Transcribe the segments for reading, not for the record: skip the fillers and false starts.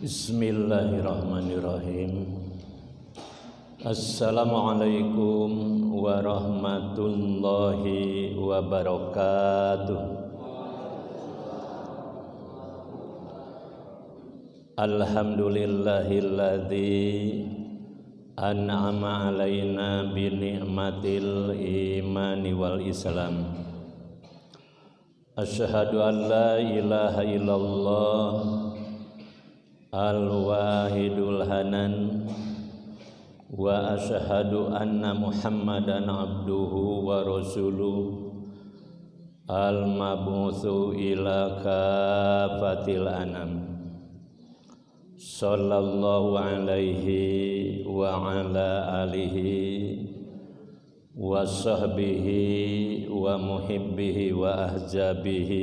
Bismillahirrahmanirrahim. Assalamualaikum warahmatullahi wabarakatuh. Alhamdulillahilladzi an'ama alaina bi ni'matil imani wal islam. Asyhadu an la ilaha illallah al-wahidul hanan wa asyhadu anna Muhammadan abduhu wa rasuluh al-mab'utsu ila kafatil anam. Sallallahu alaihi wa ala alihi wa sahbihi wa muhibbihi wa ahzabihi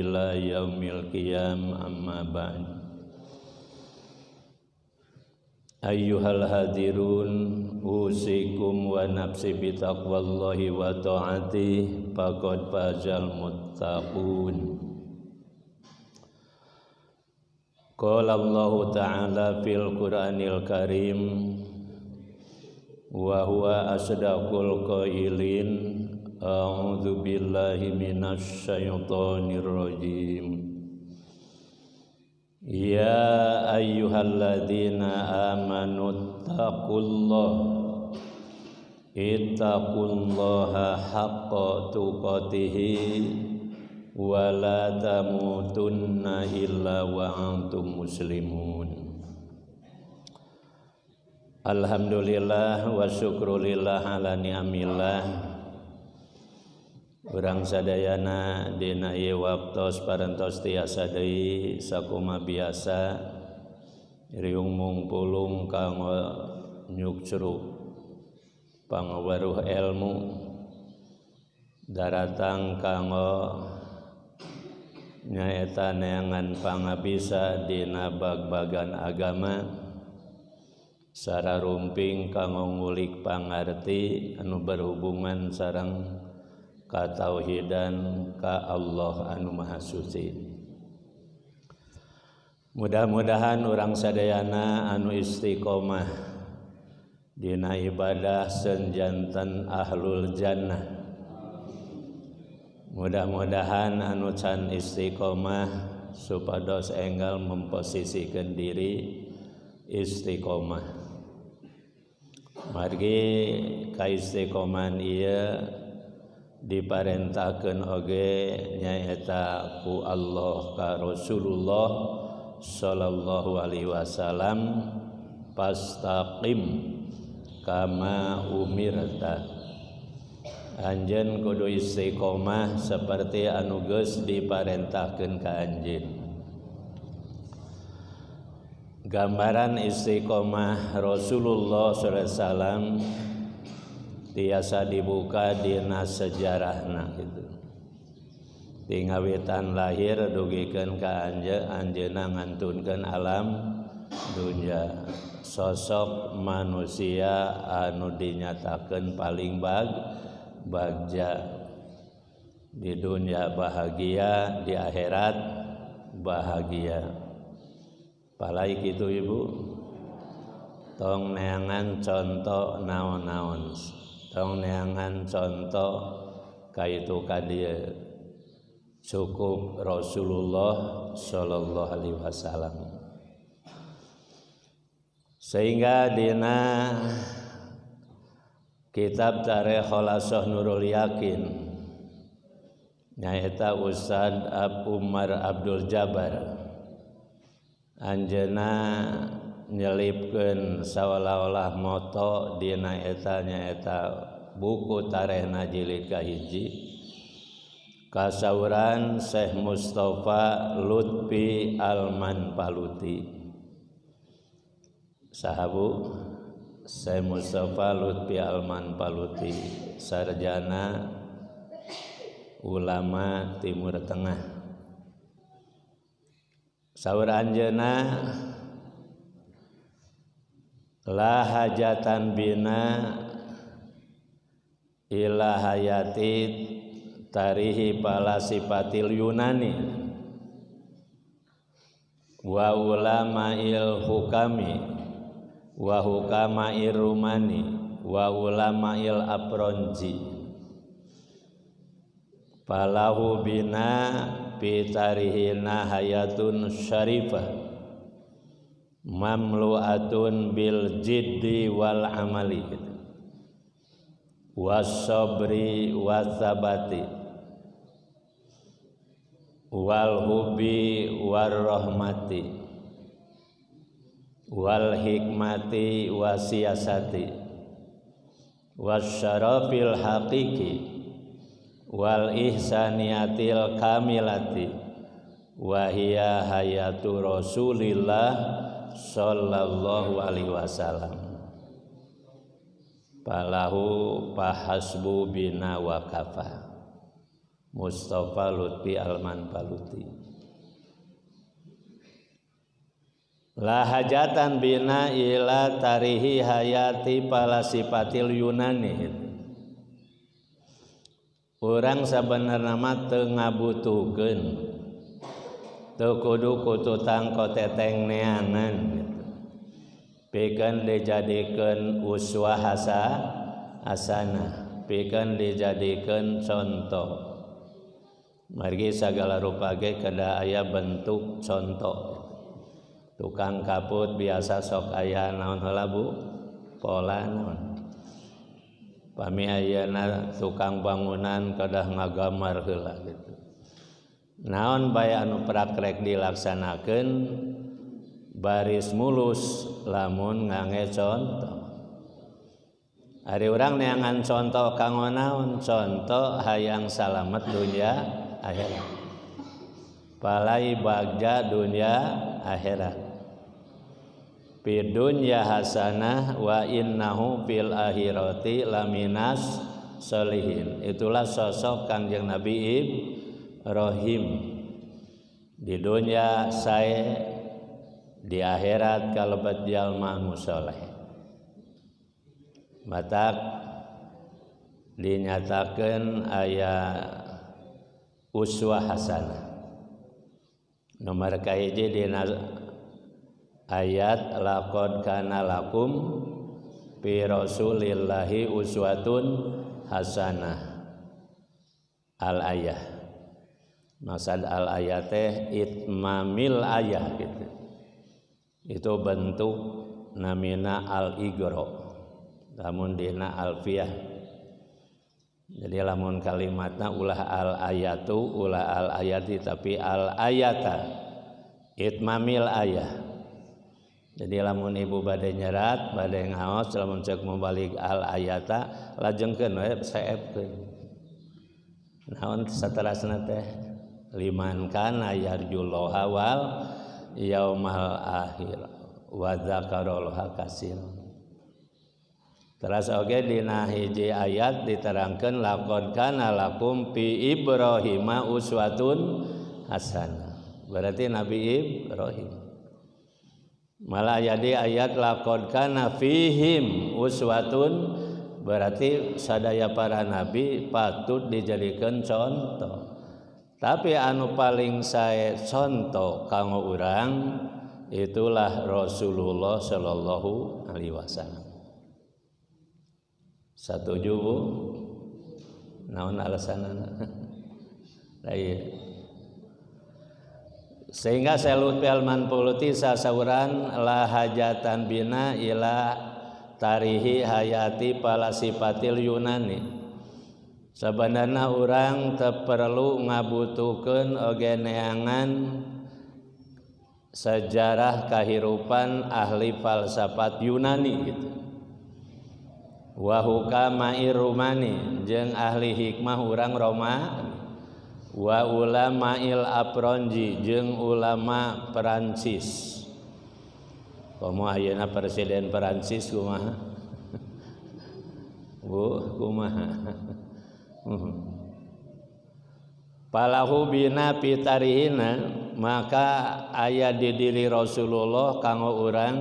ila yaumil qiyam, amma ba'd. Ayyuhal hadirun, usikum wa nafsi bitaqwallahi wa ta'atihi faqad fazal muttaqun. Qala Allahu ta'ala fil Qur'anil Karim wa huwa asdaqul qailin, a'udzu billahi minasy syaithanir rajim. Ya ayyuhalladzina amanu ittaqullaha haqqa tuqatih wa la tamutunna illa wa antum muslimun. Alhamdulillah wa syukrulillah ala ni'amillah. Urang sadayana dina ieu waktos parantos tiasa deui sakuma biasa riung mungpulung kanggo nyukcruk pangaweruh ilmu daratang kanggo nyaeta neangan pangabisa dina bag-bagan agama sararumping kanggo ngulik pangarti anu berhubungan sareng katauhidan ka Allah anu Maha Suci. Mudah-mudahan urang sadayana anu istiqomah dina ibadah senjanten ahlul jannah. Mudah-mudahan anu can istiqomah supados enggal memposisikan diri istiqomah. Margi kaistiqomahan ieu diparentahkeun oge nyaeta ku Allah ka Rasulullah sallallahu alaihi wasallam, pastaqim kama umirta. Anjeun kudu istiqomah seperti anu geus diparentahkeun ka anjeun. Gambaran istiqomah Rasulullah sallallahu alaihi wasallam tiasa dibuka dina sejarahna gitu. Tingawitan lahir dugikeun ka anjeunna ngantunkeun alam dunya. Sosok manusia anu dinyatakeun paling bagja di dunia bahagia, di akhirat bahagia. Palai kitu ibu. Tong neangan contoh naon-naon. Tong neangan contoh kaitu ka dieu. Cukup Rasulullah sallallahu alaihi wasallam. Sehingga dina kitab Tarikh Khulasah Nurul Yakin nyaeta Ustaz Umar Abdul Jabbar anjeunna nyelipkeun saolah-olah moto dina eta nyaeta buku tarehna jilid kahiji kasauran Syekh Mustafa Lutfi Alman Paluti. Sahabu Syekh Mustafa Lutfi Alman Paluti, sarjana ulama Timur Tengah. Saur anjeunna la hajatan bina ila hayati tarihi pala sifatil Yunani. Wa ulama'il hukami wa hukama'ir rumani wa ulama'il apronji. Falahu bina pitarihina hayatun syarifah mamlu'atun bil jiddi wal amali was sabri wasabati wal hubi war rahmati wal hikmati wasiyasati wasyarafil haqiqi wal ihsaniyatil kamilati wa hiya hayatu rasulillah sallallahu alaihi wasallam. Falahu fahasbu bina wa kafa. Mustafa Lutfi Alman Baluti. La hajatan bina ila tarihi hayati falasifatil Yunani. Urang sabenerna mah teu ngabutuhkeun, teu kudu kututang koteteng neangan gitu. Pikeun dijadikeun uswah hasanah, pikeun dijadikeun contoh. Margi sagala rupa ge kedah aya bentuk contoh. Tukang kaput biasa sok aya naon heula Bu? Pola naon. Pami ayeuna tukang bangunan kedah ngagambar heula gitu. Naon bae anu prakrek dilaksanakeun baris mulus lamun ngangge contoh. Ari urang neangan contoh kanggo naon? Contoh hayang salamet dunya akhirat. Palai bagja dunya akhirat. Fi dunya hasanah wa innahu fil akhirati laminas solihin. Itulah sosok Kangjeng Nabi Ibrahim. Di dunya sae, di akhirat kalebet jalma nu soleh. Matak dinyatakeun aya uswah hasanah. Nomor kahiji dina ayat laqad kana lakum fi rasulillahi uswatun hasanah. Al ayah. Maksud al ayat teh itmamil ayah gitu. Itu bentuk namina al igro. Lamun dina alfiah. Jadi lamun kalimatna ulah al ayatu, ulah al ayati, tapi al ayata. Itmamil ayah. Jadi lamun ibu bade nyerat, bade ngaos, lamun cek mubalik al ayata, lajengkeun we seepkeun. Naon saterasna teh? Liman kana yarjullaha wal yaumal akhir wa dzakarallaha katsiran. Teras oge dina hiji ayat diterangkeun laqad kana lakum fi Ibrahima uswatun hasanah. Berarti Nabi Ibrahim. Malah jadi ayat laqad kana fihim uswatun, berarti sadaya para nabi patut dijadikan contoh. Tapi anu paling sae contoh kanggo urang itulah Rasulullah sallallahu alaihi wasallam. Satuju Bu? Naon alasanana? Lain. Sehingga Lutfi Alman Puluti sasauran la hajatan bina ila tarihi hayati falasifatil Yunani. Sebenarnya urang teu perlu ngabutuhkeun oge neangan sejarah kahirupan ahli falsafat Yunani gitu. Wa hukama'ir Rumani jeung ahli hikmah urang Roma, wa ulama'il Apronji jeung ulama Perancis. Komo ayeuna presiden Perancis kumaha? Bu, kumaha? Falahu bina pitarihina, maka aya di diri Rasulullah kanggo urang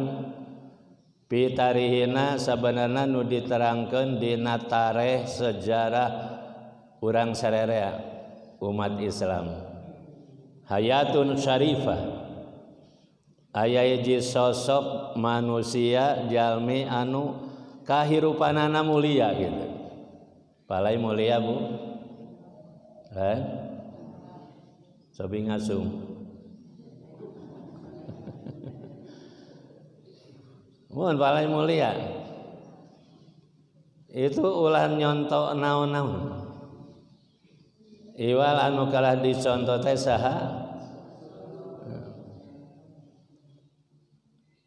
pitarihina sabenerna nu diterangkeun dina tareh sejarah urang sarerea umat Islam. Hayatun syarifah, Aya hiji sosok manusia jalmi anu kahirupanana mulia gitu. Palai mulia Bu. Eh? Sobi ngasung. Mun palai mulia. Itu ulah nyontok naon-naon. Iwal anu kalah dicontoh teh saha?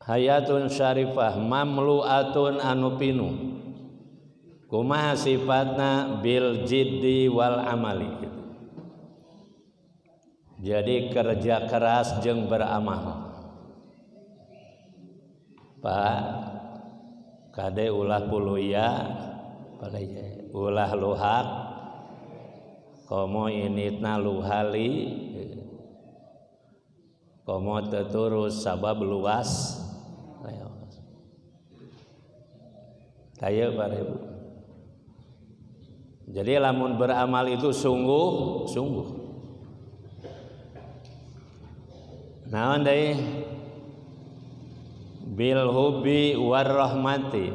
Hayatun syarifah mamluatun anu pinu. Kumaha sifatna bil jiddi wal amali gitu. Jadi kerja keras jeung beramal. Pak kade ulah puluya ulah luhak komo initna luhali komo teturus sabab luas. Taya Pak Ibu. Jadi lamun beramal itu sungguh sungguh. Naon deui? Bil hubbi warahmati.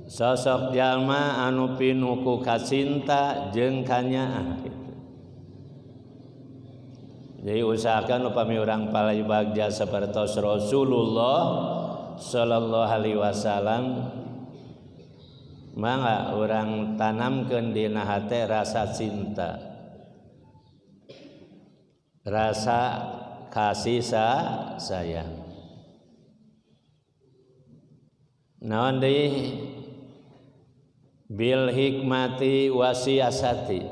Sosok jalma anu pinuh ku kacinta jeung kanyaah gitu. Jadi usahakan upami urang palai bagja sapertos Rasulullah sallallahu alaihi wasallam, mangga urang tanamkeun dina hate rasa cinta, rasa kasih sayang. Naon deui? Bil hikmati wasiasati.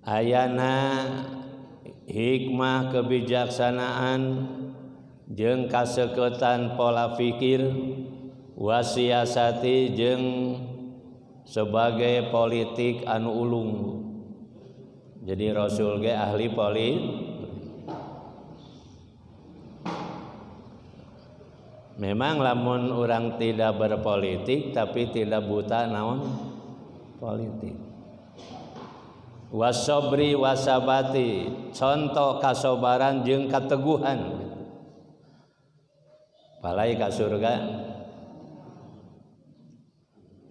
Ayana hikmah kebijaksanaan jeung kaseketan pola pikir, wasiasati jeung sebagai politik anu ulung. Jadi Rasul ge ahli politik. Memang lamun orang tidak berpolitik tapi tidak buta naon politik. Wasobri wasabati, contoh kasobaran jeung kateguhan. Palai ka surga.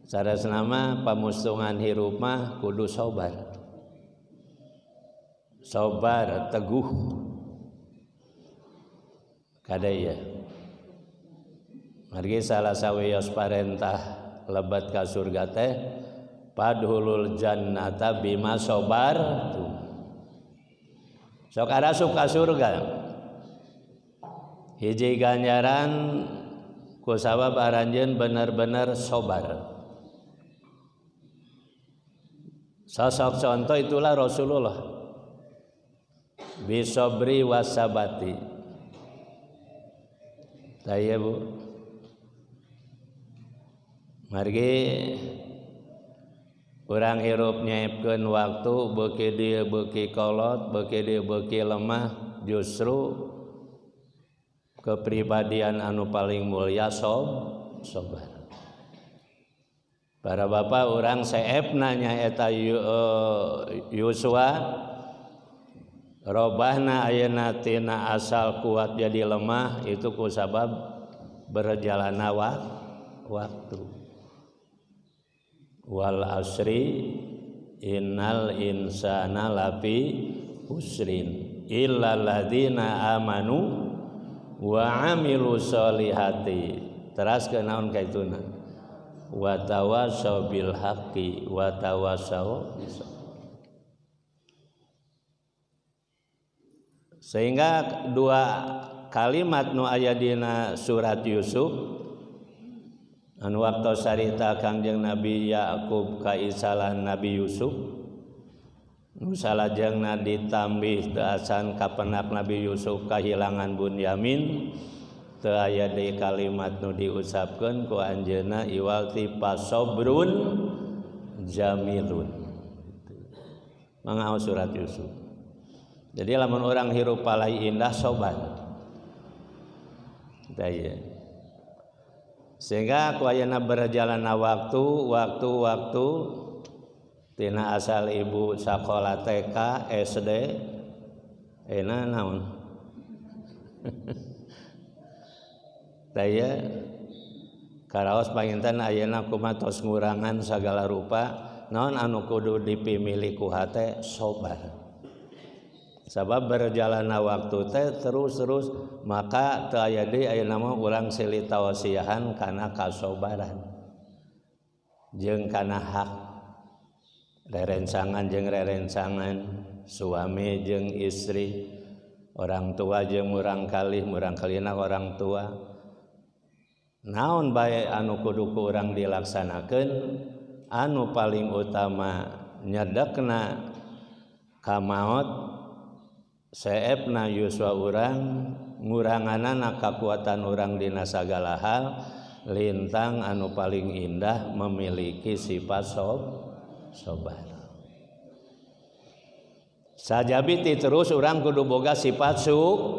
Saresna mah pamustungan hirup mah kudu sobar. Sobar, teguh. Kade ya. Margi salah sawios parentah lebat ka surga teh padhulul jannata bima sobar tu. Sok arasup ka surga. Hiji ganjaran ku sabab aranjeun bener-bener sobar. Sosok contoh itulah Rasulullah. Bisobri wasabati. Taya Bu. Margi urang hirup nyaepkeun waktu beuki dieu beuki kolot, beuki dieu beuki lemah, justru kepribadian anu paling mulia sobar. Para bapak urang seepna nyaeta Yuswa robahna ayeuna tina asal kuat jadi lemah itu ku sabab berjalanna waktu. Wal asri innal insana lafi usrin illa alladzina amanu wa amilu solihati. Teras ke naon kaituna wa tawassaw bil haqqi wa tawassaw bis. Sehingga dua kalimat nu aya dina surat Yusuf anu waktu sarita Kangjeng Nabi Yakub kaisalan Nabi Yusuf nu salajengna ditambih teu acan kapenak Nabi Yusuf kahilangan Bunyamin teu aya deui kalimat nu diucapkeun ku anjeunna iwal ti pasobrun jamilun. Mangga surat Yusuf. Jadi lamun orang hirup palai indah sobar. Tah. Sehingga ku ayeuna berjalanna waktu tina asal ibu sakola TK SD euna naon Tah karaos panginten ayeuna kumaha tos ngurangan sagala rupa naon anu kudu dipimilih ku hate sobar. Sabab berjalanna waktu teh terus-terus maka teu aya deui ayeuna mah urang silih tawasiahan kana kasobaran jeung kana hak rerencangan jeung rerencangan suami jeung istri, orang tua jeung murangkalih, murangkalihna orang tua. Naon bae anu kudu ku urang dilaksanakeun anu paling utama nyedekna ka maot seepna yuswa urang nguranganana kakuatan urang dina sagala hal lintang anu paling indah memiliki sifat sobar. Sajabi ti terus urang kudu boga sifat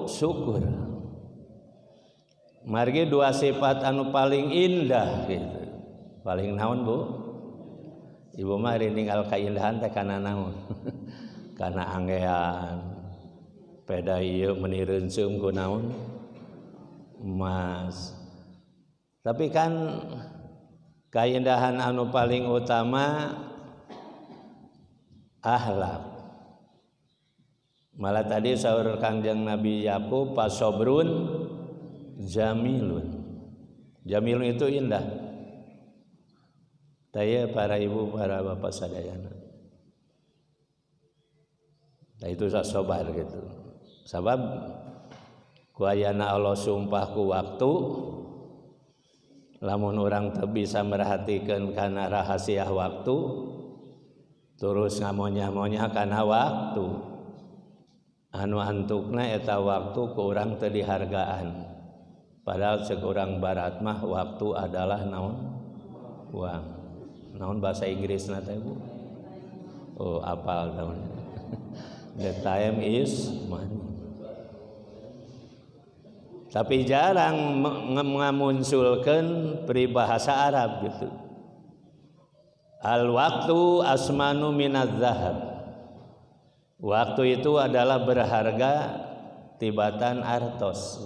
syukur. Margi dua sifat anu paling indah gitu. Paling naon Bu? Ibu mah ari ninggal kaindahan teh kana naon? Kana anggean. Peda ieu meuni reunseum ku naon? Emas. Tapi kan kaindahan anu paling utama akhlak. Malah tadi saur Kangjeng Nabi Yakub pasobrun jamilun. Jamilun itu indah. Taya para ibu, para bapak sadayana. Nah itu sobar gitu. Sabab ku ayana Allah sumpah ku waktu lamun urang teu bisa merhatikan kana rahasia waktu terus ngamonya-monya kana waktu anu antukna eta waktu ku urang teu dihargaan. Padahal cek urang barat mah waktu adalah naon? Uang. Naon bahasa Inggrisna teh Bu? Oh, apal naon. The time is money. Tapi jarang ngamunculkeun peribahasa Arab gitu. Al waktu asmanu minadz zahab. Waktu itu adalah berharga tibatan artos.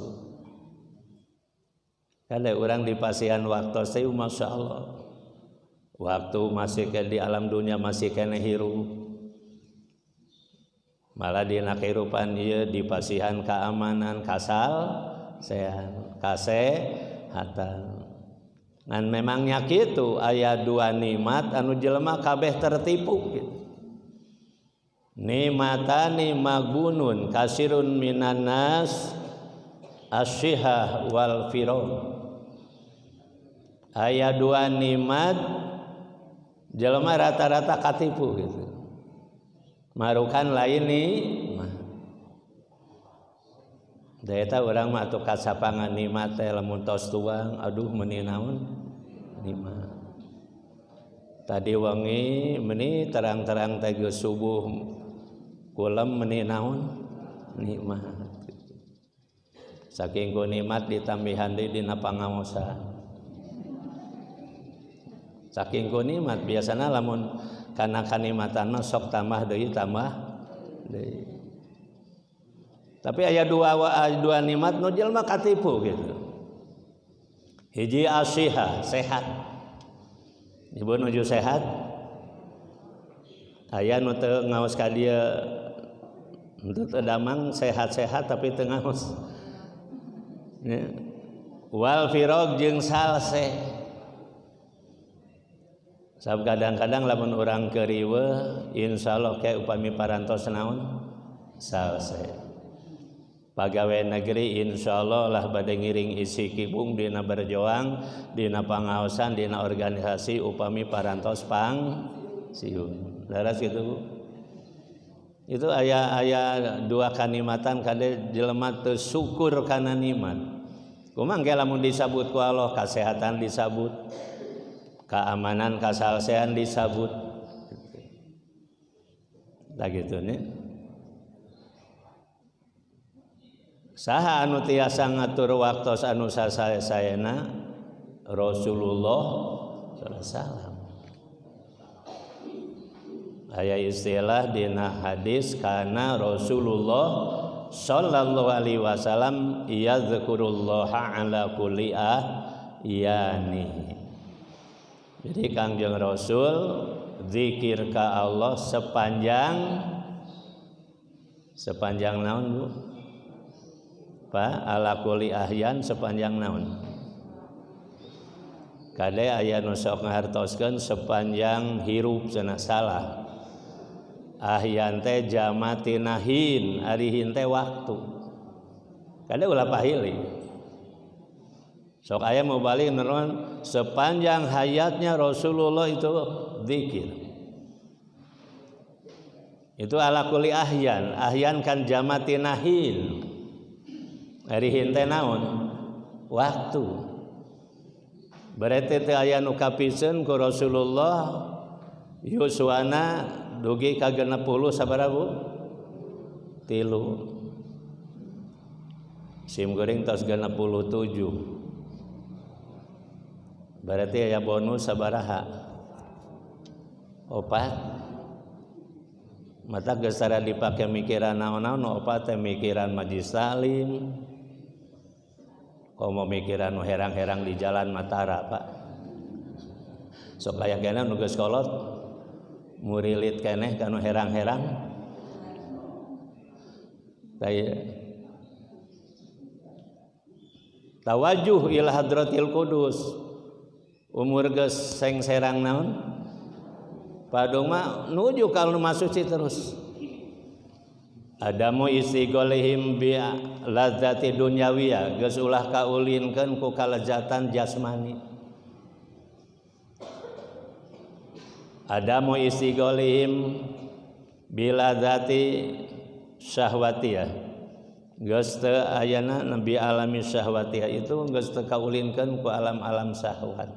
Kada orang di pasihan waktu saya masya Allah. Waktu masih ke di alam dunia masih kena hirup. Malah dina kehirupan ieu di pasihan keamanan kasal sehat kasehatan. Ngan memangnya kitu aya dua nikmat anu jelema kabeh tertipu gitu. Nikmatani magunun kasirun minan nas asyihah wal firaq. Aya dua nikmat jelema rata-rata katipu gitu. Marukan lain nih mah. Da eta urang mah atuh kasapangan nikmat teh lamun tos tuang aduh meuni naon nikmat. Tadi wengi meuni terang-terang teh geus subuh kulem meuni naon nikmat. Saking ku nikmat ditambihan deui dina pangaosan. Saking ku nikmat biasana lamun kana kanikmatan mah sok tambah deui tambah deui. Tapi aya dua nikmat nu jelema katipu gitu. Hiji asiha, sehat. Ibu nuju sehat. Aya nu teu ngaos ka dieu teu damang sehat-sehat tapi teu ngaos. Wal firaq jeung salse. Sabab kadang-kadang lamun urang keur riweuh insyaallah ke upami parantos naon salse. Pagawe negeri insyaallah lah bade ngiring isi kibung dina berjuang dina pangaosan dina organisasi upami parantos pang siun. Laras gitu Bu. Itu aya dua kanikmatan kade jelema teu syukur kana nikmat. Kumaha engke lamun disabut ku Allah kasehatan disabut, keamanan kasalsean disabut. Lah gitu nya. Saha anu tiasa ngatur waktos anu sasae-saena Rasulullah sallallahu alaihi wasallam. Aya istilah dina hadis kana Rasulullah sallallahu alaihi wasallam yadhkurullaha ala kulli ahyani. Jadi Kangjeng Rasul zikir ka Allah sepanjang naon Bu? Pak ala kulli ahyan sepanjang naon? Kade aya nu sok ngahartoskeun sepanjang hirup cenah salah. Ahyan teh jama tina hin, ari hin teh waktu. Kade ulah pahili. Sok aya mau balik neron sepanjang hayatnya Rasulullah itu zikir. Itu ala kulli ahyan. Ahyan kan jama tina hin. Ari hin teh naon? Waktu. Berarti teh aya nu kapiseun ku Rasulullah yuswana dugi ka 60 sabaraha Bu? 3. Sim goreng tos 67. Berarti aya bonus sabaraha? 4. Mata geus tara dipake mikiran naon-naon, 4 teh mikiran majlis taklim. Komo mikiran nu herang-herang di jalan Matara, Pak. Sok aya keneh nu geus kolot murilit keneh ka nu herang-herang. Tawajuh ila hadratil Qudus. Umur geus sengserang naon? Padung mah nuju ka nu masuci terus. Adamu istigholihim bi ladzati dunyawiyah, geus ulah kaulinkeun ku kalezatan jasmani. Adamu istigholihim bi ladzati syahwatiyah, geus teu ayana nabi alami syahwatiyah itu geus teu kaulinkeun ku alam-alam syahwat.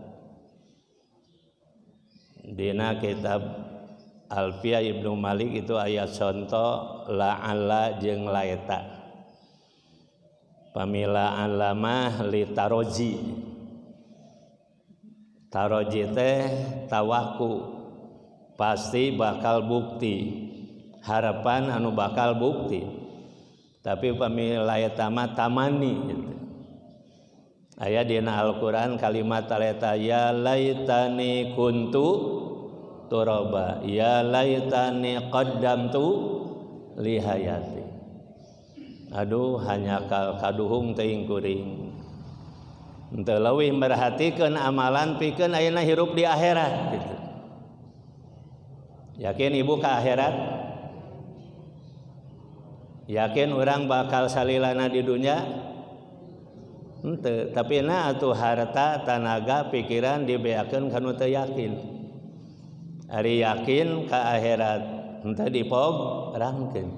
Dina kitab Alfiyah Ibnu Malik itu ayat contoh la'alla jeung laeta. Pamila alamah li taroji. Taroji teh tawaku, pasti bakal bukti, harapan anu bakal bukti. Tapi pamila laeta mah tamani gitu. Aya dina Al-Qur'an kalimat laeta ya laitani kuntu turaba ya laitani qaddamtu li hayati. Aduh hanya kaduhung teuing kuring. Henteu leuwih merhatikeun amalan pikeun ayeuna hirup di akhirat gitu. Yakin ibu ka akhirat? Yakin urang bakal salilana di dunia? Henteu, tapi na atuh harta, tanaga, pikiran dibeakeun kana teu yakin. Ari yakin ka akhirat henteu dipograngkeun.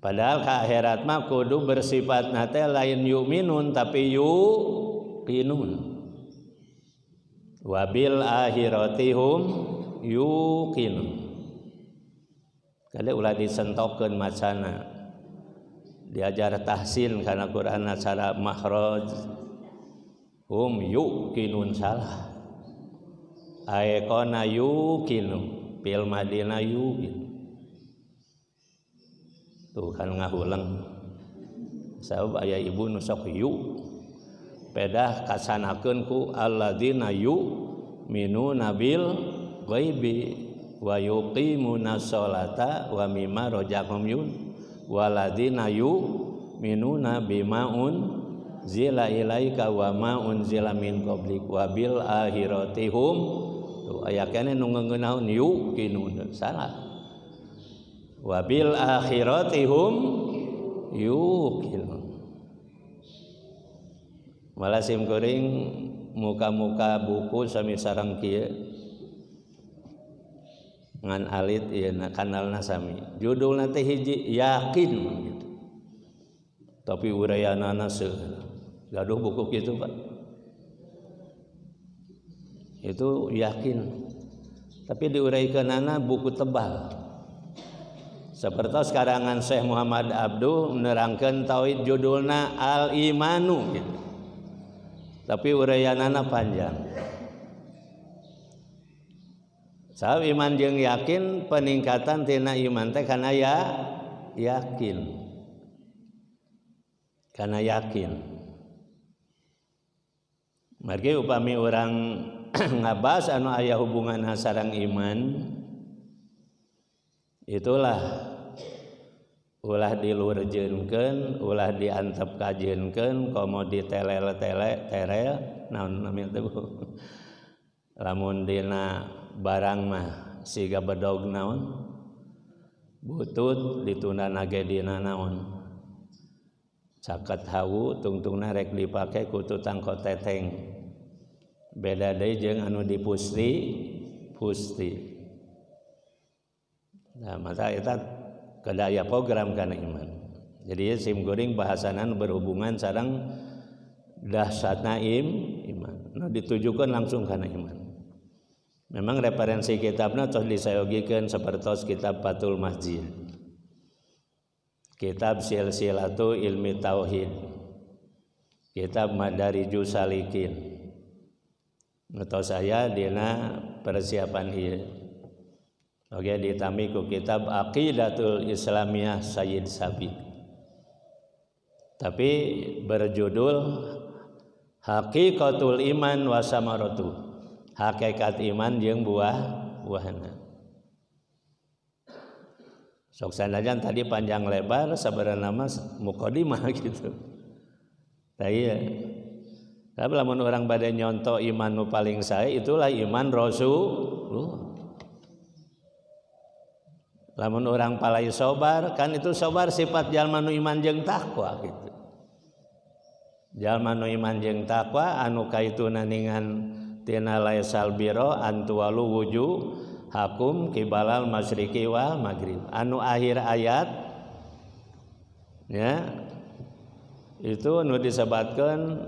Padahal ka akhirat mah kudu bersifatna teh lain yuminun tapi yuqinun. Wabil akhirati hum yuqinun. Kade ulah disentokeun macana. Diajar tahsin kana Quran cara makhraj hum yuqinun salah. Aekona yuqinu fil madina yuqin. Tuh kan ngahuleng. Sabab aya ibu nu sok yu. Pedah kasanakeun ku alladzina yu'minuna bil ghaibi wa yuqimuna sholata wa mimma razaqnahum yun waladina yu'minuna bima unzila ilaika wa ma unzila min qablik wa bil akhirati hum. Tuh aya keneh nu ngeunahun yuqinun salah. Wa bil akhirati hum yuqinun. Malah sim kuring muka-muka buku sami sareng kieu ngan alit ieu kanalna sami. Judulna teh hiji yakin gitu. Tapi uraianana seueur. Gaduh buku kitu Pak. Itu yakin. Tapi diuraikeunana buku tebal. Seperti karangan Syekh Muhammad Abduh menerangkan tauhid judulna Al-Imanu gitu. Tapi uraianana panjang. Sabab iman jeung yakin peningkatan tina iman teh kana ya yakin. Kana yakin. Margi upami urang ngabahas anu aya hubunganna sareng iman, itulah ulah dilurjeunkeun, ulah diantep kajeunkeun, komo ditelele-tele terel naon namina teh Bu. Lamun dina barang mah siga bedog naon butut ditunda ge dina naon caket hawu tungtungna rek dipake ku tutang koteteng beda deui jeung anu dipusti pusti. Nah maka eta kedaya program kana iman. Jadi sim kuring bahasanan berhubungan sareng dahsyatna iman. Nah ditujukan langsung kana iman. Memang referensi kitabna tos disayogikeun sapertos kitab Fathul Masjid, kitab Silsilatu Ilmi Tauhid, kitab Madarijus Salikin. Atau saya dina persiapan ieu. Oke ditami ku kitab Aqidatul Islamiyah Sayyid Sabiq. Tapi berjudul Haqiqatul Iman wa Samaratu. Hakikat iman jeung buah-buahna. Sok sanajan tadi panjang lebar sabarana mah mukadimah gitu. Tah ieu. Tapi lamun urang bade nyonto iman nu paling sae itulah iman Rasulullah. Lamun urang palai sobar kan itu sobar sifat jalma nu iman jeung takwa gitu. Jalma nu iman jeung takwa anu kaituna ningan tina laisal biro antuwalu wujuh hakum kibalal masyriqi wal maghrib. Anu akhir ayat ya itu nu disebatkeun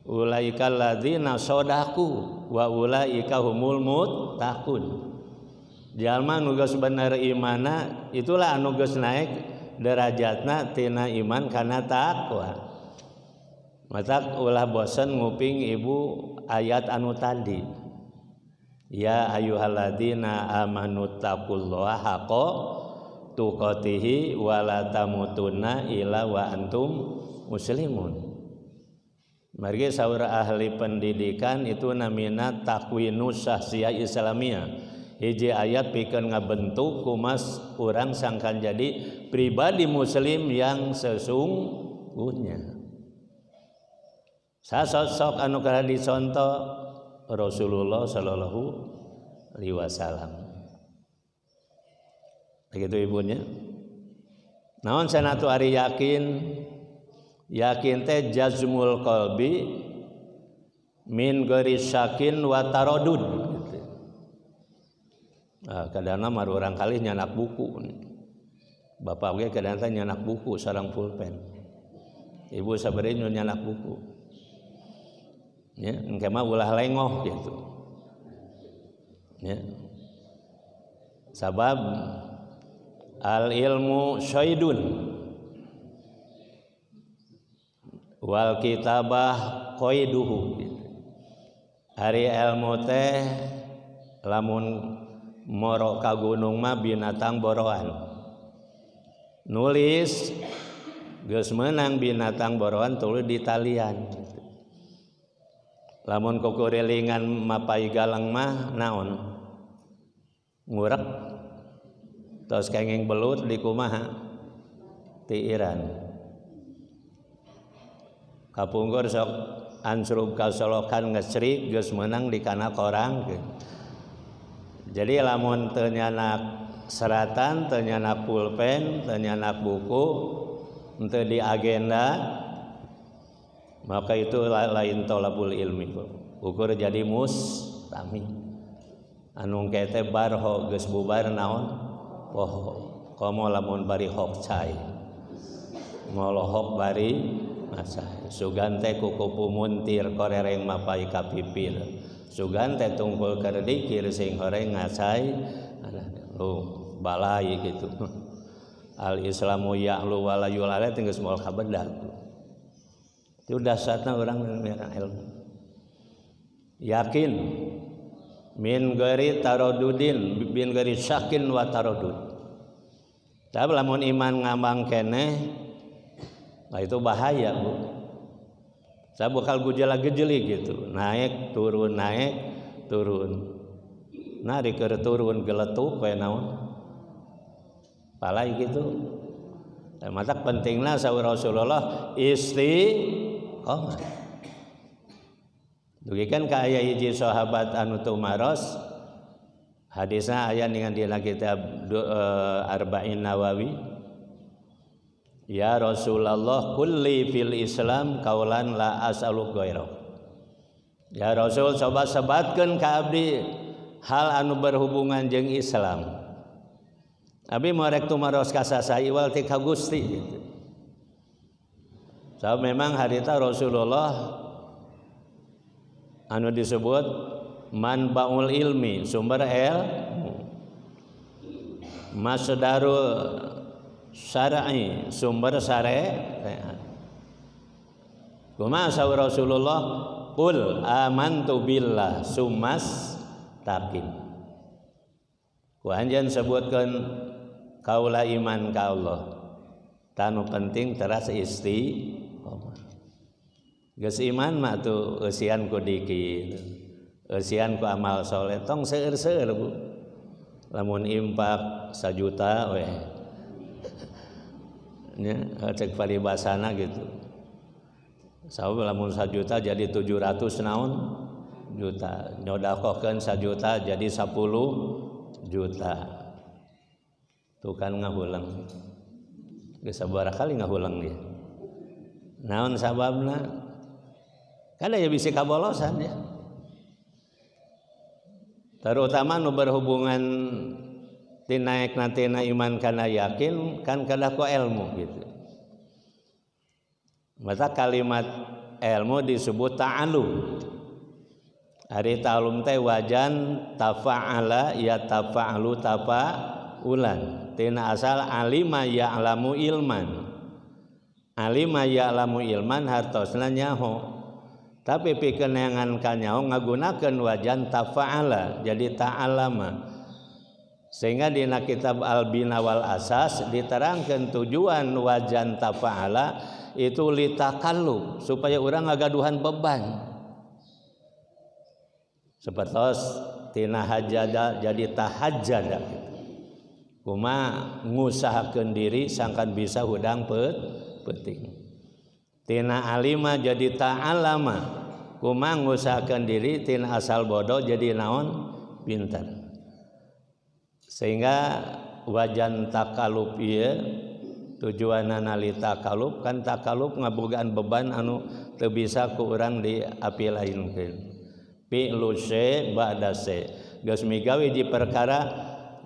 ulaikal ladzina shadaqu wa ulaika humul muttaqun. Jalma nu geus bener imana itulah anu geus naik derajatna tina iman kana takwa. Matak ulah bosen nguping ibu ayat anu tadi. Ya ayyuhalladzina amanu taqullaha haqqa tuqatihi wa la tamutunna illa wa antum muslimun. Margi saur ahli pendidikan itu namina takwinus sahsiyah islamiyah. Hiji ayat pikeun ngabentuk kumas urang sangkan jadi pribadi muslim yang sesungguhnya. Sasosok anu kana diconto Rasulullah sallallahu alaihi wasallam. Begitu ibunya. Naon sanatu ari yakin? Yakin teh jazmul qalbi min ghairi syakin wa taradud gitu. Nah, kadang-kadang mah urang kalih nyanak buku. Bapak ge kadang-kadang nyanak buku sareng pulpen. Ibu sabari nyanak buku. Ya, engke mah ulah lengoh gitu. Ya. Sabab al ilmu syaidun wal kitabah qaiduhu gitu. Ari ilmu teh lamun moro ka gunung mah binatang boroan. Nulis geus meunang binatang boroan tuluy ditalian gitu. Lamun kukurilingan mapai galang mah naon ngurek tos kenging belut di kumaha tiiran kapungkur sok ansrub kasolokan ngecrik geus meunang di kana korang gitu. Jadi lamun teu nyanak seratan, teu nyanak pulpen, teu nyanak buku, teu di agenda, maka itu lain tolabul ilmi. Ukur jadi mustami. Anu kete barho geus bubar naon poho. Komo lamun bari hok cai. Molohok bari masai. Sugan teh kukupu muntir korereng mapai kapipir. Sugan teh tungkul keur dikir sing horeng ngasai. Lu balai gitu. Al Islamu ya'lu wa la yulala geus moal kabedag. Itu dasarnya orang merah ilmu. Yakin. Min ghairi taradudin, bin ghairi syakin wa taradud. Tapi lamun iman ngambang keneh, nah itu bahaya, Bu. Saya bakal gejala-gejeli gitu, naik turun naik turun. Nah di keur turun geletuk we naon. Palai gitu. Matak pentingna saur Rasulullah istiqomah. Dugi kan ka aya hiji sahabat anu tumaros, hadisna aya dengan dina kitab Arba'in Nawawi. Ya Rasulullah kulli fil Islam kaulan la as'alu ghairah. Ya Rasul coba sebatkeun ka abdi hal anu berhubungan jeung Islam. Abi mau rek tumaros ka saha iwal ti ka Gusti gitu. So, memang harita Rasulullah anu disebut manbaul ilmi, sumber ilmu. Masdarul syar'i, sumber syariat. Kumaha saur Rasulullah? Qul amantu billah sumas taqim. Ku anjeun sebutkeun kaula iman ka Allah. Tanu penting teras istiqomah. Geus iman mah tuh eusian ku dikir, eusian ku amal soleh, tong seueur-seueur Bu. Lamun impak 1 juta weh. Nya cek paribasana gitu. Sabab lamun 1 juta jadi 700 naon juta. Nyodakohkeun 1 juta jadi 10 juta. Tuh kan ngahuleng. Geus sabaraha kali ngahuleng dia. Naon sababna? Kan ya bisa kabolosan ya. Terutama nu berhubungan tinaek nantina iman kana yakin kan kada ku ilmu gitu. Maka kalimat ilmu disebut ta'alum. Ari ta'alum teh wajan tafa'ala ya tafa'alu tafa'ulan. Tina asal alima ya'lamu ilman. Alima ya'lamu ilman hartosna nyaho. Tapi pikeun neangan kanyaho ngagunakeun wajan tafa'ala jadi ta'alama. Sehingga dina kitab Al-Bina wal Asas diterangkan tujuan wajan tafa'ala itu litakallub, supaya orang ngagaduhan beban. Sepertos tina hajada jadi tahajjada gitu. Kuma ngusahakeun diri sangkan bisa hudang peuting. Tina alima jadi ta'alama, kuma ngusahakeun diri tina asal bodoh jadi naon pintar. Sehingga wajan takalub ieu tujuanana li takalub, kan takalub ngabogaan beban anu teu bisa ku urang diapi lainkeun. Fi'lu se ba'da se. Geus migawe hiji perkara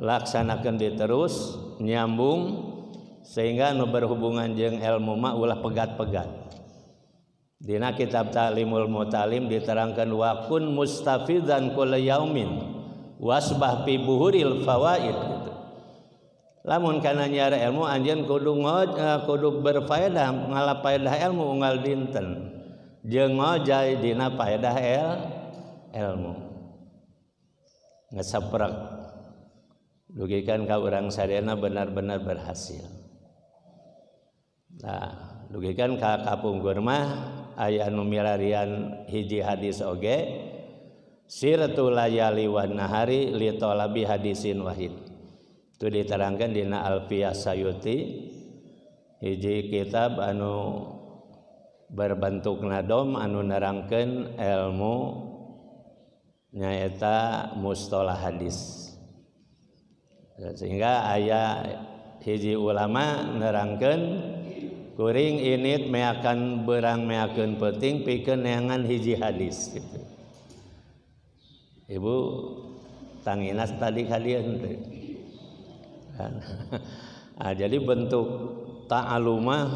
laksanakeun deui terus nyambung, sehingga nu berhubungan jeung ilmu mah ulah pegat-pegat. Dina kitab Ta'limul Muta'alim diterangkan wa kun mustafidan kulla yaumin wasbah fi buhuril fawaid gitu. Lamun kana nyiar ilmu anjeun kudu kudu berfaedah, ngala faedah ilmu unggal dinten. Jeung ngojay dina faedah ilmu. Ngesaprak dugikan ka urang sadayana benar-benar berhasil. Nah, dugikan ka kapungkur mah aya anu milarian hiji hadis oge, sirtu layali wan nahari li talabi hadisin wahid. Itu diterangkan dina Alfiyah Sayuti, hiji kitab anu berbentuk nadom anu nerangkeun ilmu nyaeta mustalah hadis. Sehingga aya hiji ulama nerangkeun kuring init meakan berang meakeun peuting pikeun neangan hiji hadis gitu. Ibu tanginas tadi kalian teh. Kan? Ah, jadi bentuk ta'alumah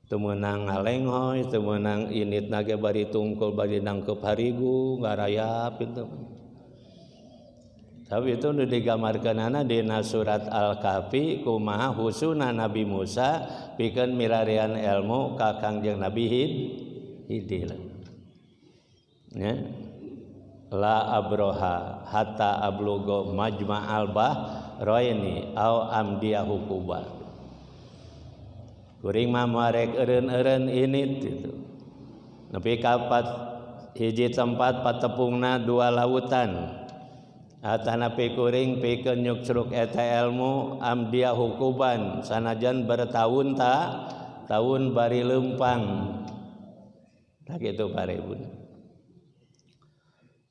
teu meunang ngalenghoy, teu meunang init nage bari tungkul bari nangkep harigu ngarayap itu. Tapi itu nu digambarkeunana dina surat Al-Kahfi kumaha husuna Nabi Musa pikeun milarian ilmu ka Kangjeng Nabi Hidir. Ya. La abroha hatta ablugo majma'al bahraini au amdiya hukuba. Kuring mah moal rek eureun-eureun ini gitu. Nepi ka hiji tempat patepungna dua lautan. Atanapi kuring pikeun nyuksruk eta ilmu amdiya hukuban sanajan bertahun ta tahun bari leumpang. Tah kitu para ibu.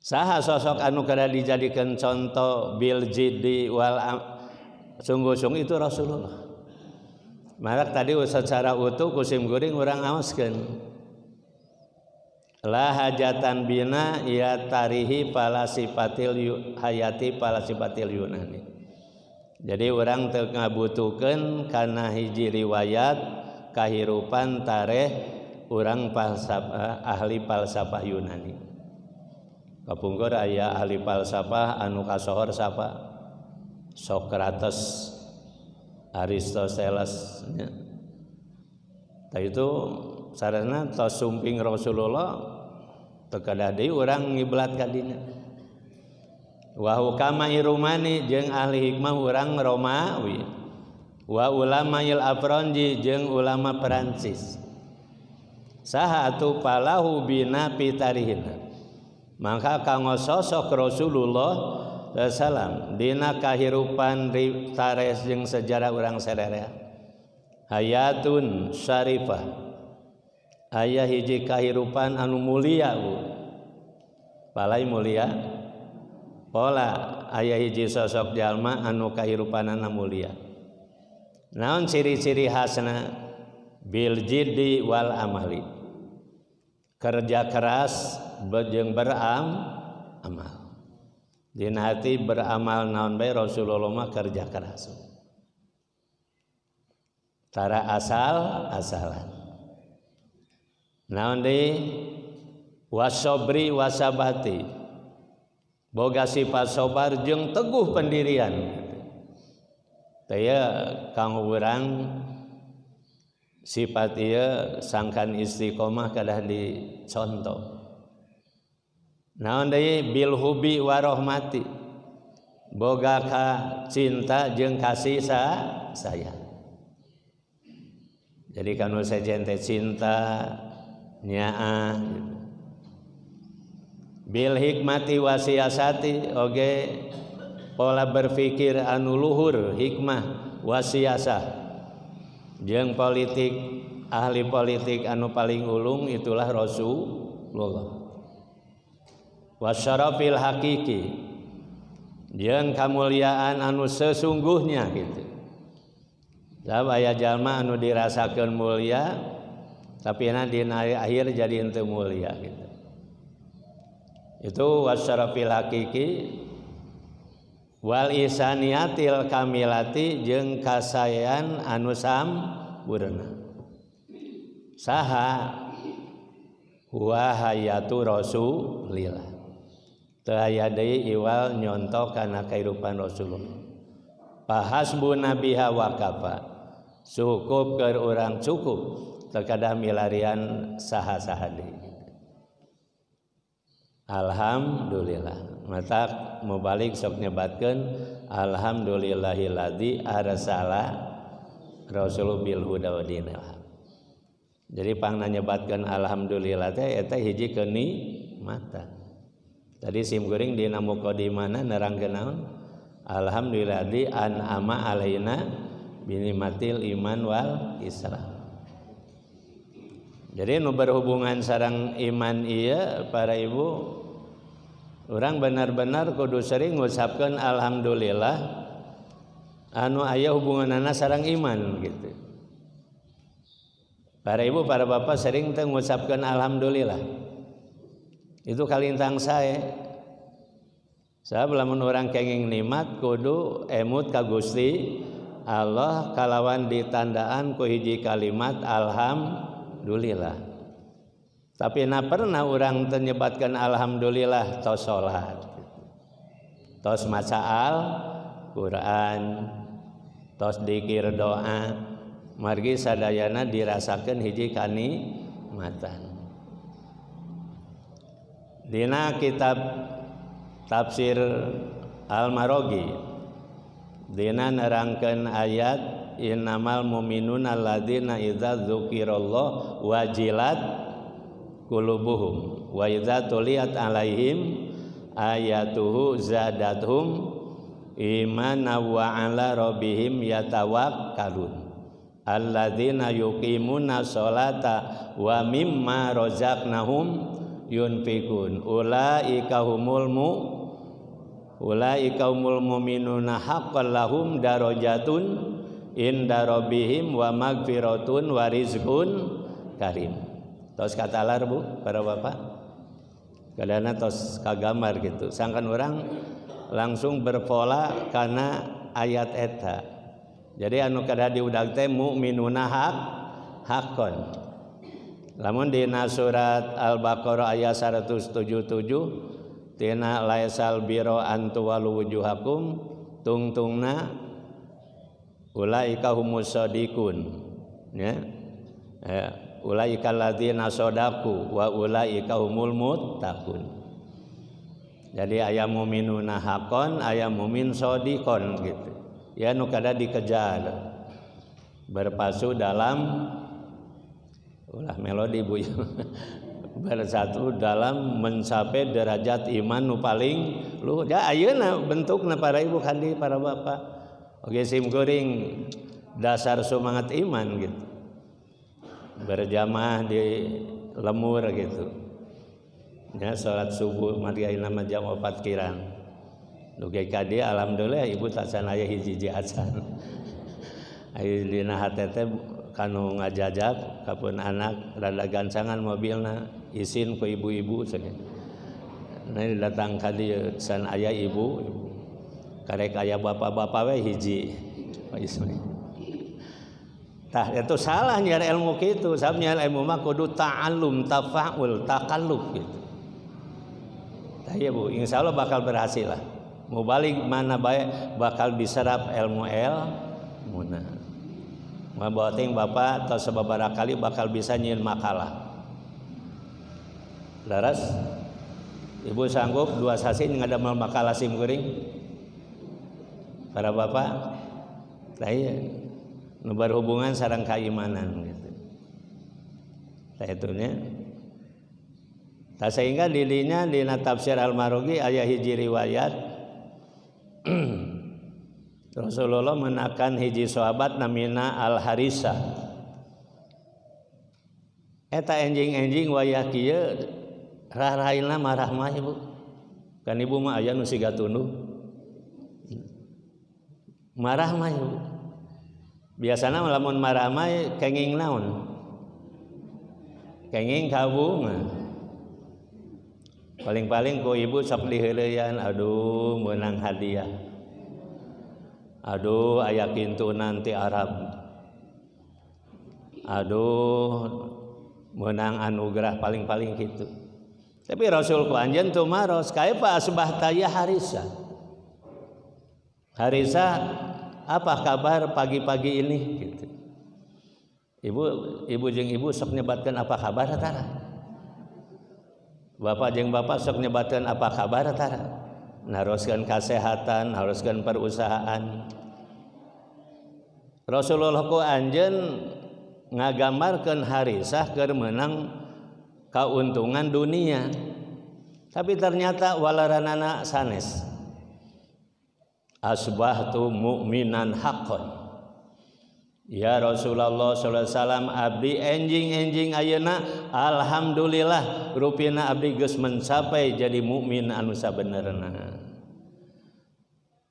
Saha sosok anu kada dijadikan contoh bil jiddi wal sungguh-sungguh itu Rasulullah. Marak tadi secara utuh kusim guring urang aoskeun. La hajatan bina ya tarihi falasifatil hayati falasifatil Yunani. Jadi urang teu ngabutuhkeun kana hiji riwayat kahirupan tareh urang falsafah, ahli falsafah Yunani. Kapungkur aya ahli falsafah anu kasohor sapa? Sokrates, Aristoteles nya. Tah itu sarana tos sumping Rasulullah teu kedah deui urang ngiblat ka dinya. Wa hukama Irumani jeung ahli hikmah urang Romawi. Wa ulamail Afranji jeung ulama Perancis. Saha atuh palahu bina pitarihina. Maka kanggo sosok Rasulullah sallam dina kahirupan tares jeung sejarah urang sararea. Hayatun syarifah. Aya hiji kahirupan anu mulia Bu. Palai mulia. Pola aya hiji sosok jalma anu kahirupanana mulia. Naon ciri-ciri khasna? Bil jiddi wal amali. Kerja keras jeung beramal. Dina hati beramal naon bae Rasulullah mah kerja keras. Tara asal-asalan. Naon deui? Wasobri wasabati. Boga sifat sobar jeung teguh pendirian. Teh kang urang sifat ieu sangkan istiqomah kadah dicontoh. Naon deui? Bil hubi warohmati. Boga ka cinta jeung kasih sayang. Jadi kanu sejen teh cinta nyaah gitu. Bil hikmati wasiasati oge pola berpikir anu luhur hikmah wasiasah. Jeung politik ahli politik anu paling ulung itulah Rasulullah. Wasyarafil hakiki jeung kamuliaan anu sesungguhnya gitu. Sabab aya jalma anu dirasakeun mulia tapi na dina akhir jadi henteu mulia gitu. Itu wasyarafil hakiki wal isaniyatil kamilati jeung kasaean anu sampurna. Saha huwa hayatu Rasulillah. Teu aya deui iwal nyontoh kana kahirupan Rasulullah. Fahasbuna biha wa kafa. Cukup keur urang cukup teu kadah milarian saha-saha deui. Alhamdulillah. Mata mubalik sok nyebatkeun alhamdulillahilladzi arsala rasul bil huda wa dinil haq. Jadi pangna nyebatkeun alhamdulillah teh eta hiji kenikmatan. Tadi sim kuring dina mukadimahna nerangkeun naon? Alhamdulilladzi an'ama alaina binimatil iman wal Islam. Jadi nu berhubungan sareng iman ieu para ibu orang benar-benar kudu sering ngucapkeun alhamdulillah anu aya hubunganana sareng iman gitu. Para ibu, para bapak sering teh ngucapkeun alhamdulillah. Itu kalintang sae. Sabab lamun urang kenging nikmat kudu emut ka Gusti Allah kalawan ditandaan ku hiji kalimat alhamdulillah. Tapi na pernah orang ternyebutkan alhamdulillah tos salat, tos maca Al-Quran, tos dikir doa, margi sadayana dirasakan hiji kanikmatan. Dina kitab tafsir Al-Marogi dina nerangkeun ayat innamal mu'minuna alladzina idza dzukirallah wajilat qulubuhum wa idza tuliyat alaihim ayatuhu zadathum imana wa ala rabbihim yatawakkalun alladzina yuqimuna sholata wa mimma razaqnahum yunfikun ulaika humul mu'minuna haqqan lahum darajatun inda rabbihim wa magfiratun wa rizqun karim. Tos katalar Bu, para bapak. Kadana tos kagambar gitu. Sangkan orang langsung berpola karena ayat eta. Jadi anu kada diudag teh mukminuna haqqon. Lamun dina surat Al-Baqarah ayat 177 tina laisal biro antuwalu wujuhakum tungtungna ulaika humus shadiqun ya. Ulaika alladzina shadaqu wa ulaika humul muttaqun. Jadi aya mu'minuna haqqon, aya mu'min shadiqon gitu. Ya nu kada dikejar. Berpasu dalam ulah melodi Bu. Bersatu dalam mencapai derajat iman nu paling luhur. Ya ayeuna bentukna para ibu kandi para bapak. Oke sim kuring dasar semangat iman gitu. Berjamaah di lemur gitu. Ya salat subuh mari ayeuna mah jam 4 kirang. Dugi ka dieu alhamdulillah ibu tacan aya hiji-hiji acan. Aya dina hate teh kanu ngajajab kapun anak rada gancangan mobilna isin ku ibu-ibu cenah. Nah datang ka dieu can aya ibu, ibu. Karek aya bapak-bapak we hiji. Tah itu salah nyiar ilmu kitu, sabab nyiar ilmu mah kudu ta'allum, tafa'ul, takalluf gitu. Tah ieu Bu, insyaallah bakal berhasil lah. Mau balik mana bae bakal diserap ilmu ilmuna. Ngabating bapak atau sababaraha kali bakal bisa nyieun makalah. Laras ibu sanggup 2 sasi ngadamel makalah sim kuring? Para bapak, tah ieu nu berhubungan sareng keimanan gitu. Tah itunya. Tah sehingga didinya dina tafsir Al-Marogi aya hiji riwayat Rasulullah menakan hiji sahabat namina Al-Harisah. Eta enjing-enjing wayah kieu raraina marah mah ibu. Kan ibu mah aya nu siga tunduh. Marah mah ibu. Biasana lamun marah mah kenging naon? Kenging kabungan. Paling-paling ku ibu sok diheuleuyan, aduh meunang hadiah. Aduh aya kintu nanti Arab. Aduh menang anugerah paling-paling gitu. Tapi Rasul ku anjeun tumaros, kaifa asbahta ya Harisa? Harisa, apa kabar pagi-pagi ini gitu. Ibu ibu jeung ibu sok nyebatkeun apa kabar tara? Bapak jeung bapak sok nyebatkeun apa kabar tara? Naroskeun kasehatan, naroskeun perusahaan. Rasulullah ku anjeun ngagambarkeun Harisah keur meunang kauntungan dunia. Tapi ternyata walaranana sanes. Asbahtu mu'minan haqqan. Ya Rasulullah sallallahu alaihi wasallam, abdi enjing-enjing ayeuna alhamdulillah rupina abdi geus mencapai jadi mukmin anu sabenerna.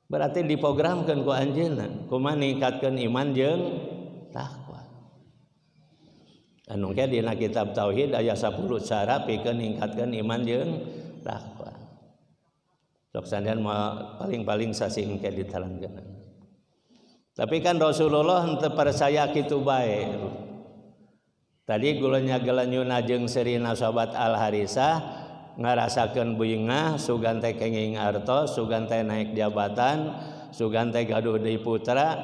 Berarti diprogramkeun ku anjeunna kumaha ningkatkeun iman jeung takwa. Anu ke dina kitab tauhid aya 10 cara pikeun ningkatkeun iman jeung takwa. Sok sandyan moal paling-paling sasih engke diterangkeun. Tapi kan Rasulullah henteu percaya kitu bae. Tadi gulanya gelanyuna jeung serina sahabat Al Harisah ngarasakeun beuingah sugan teh kenging artos, sugan teh naik jabatan, sugan teh gaduh deui putra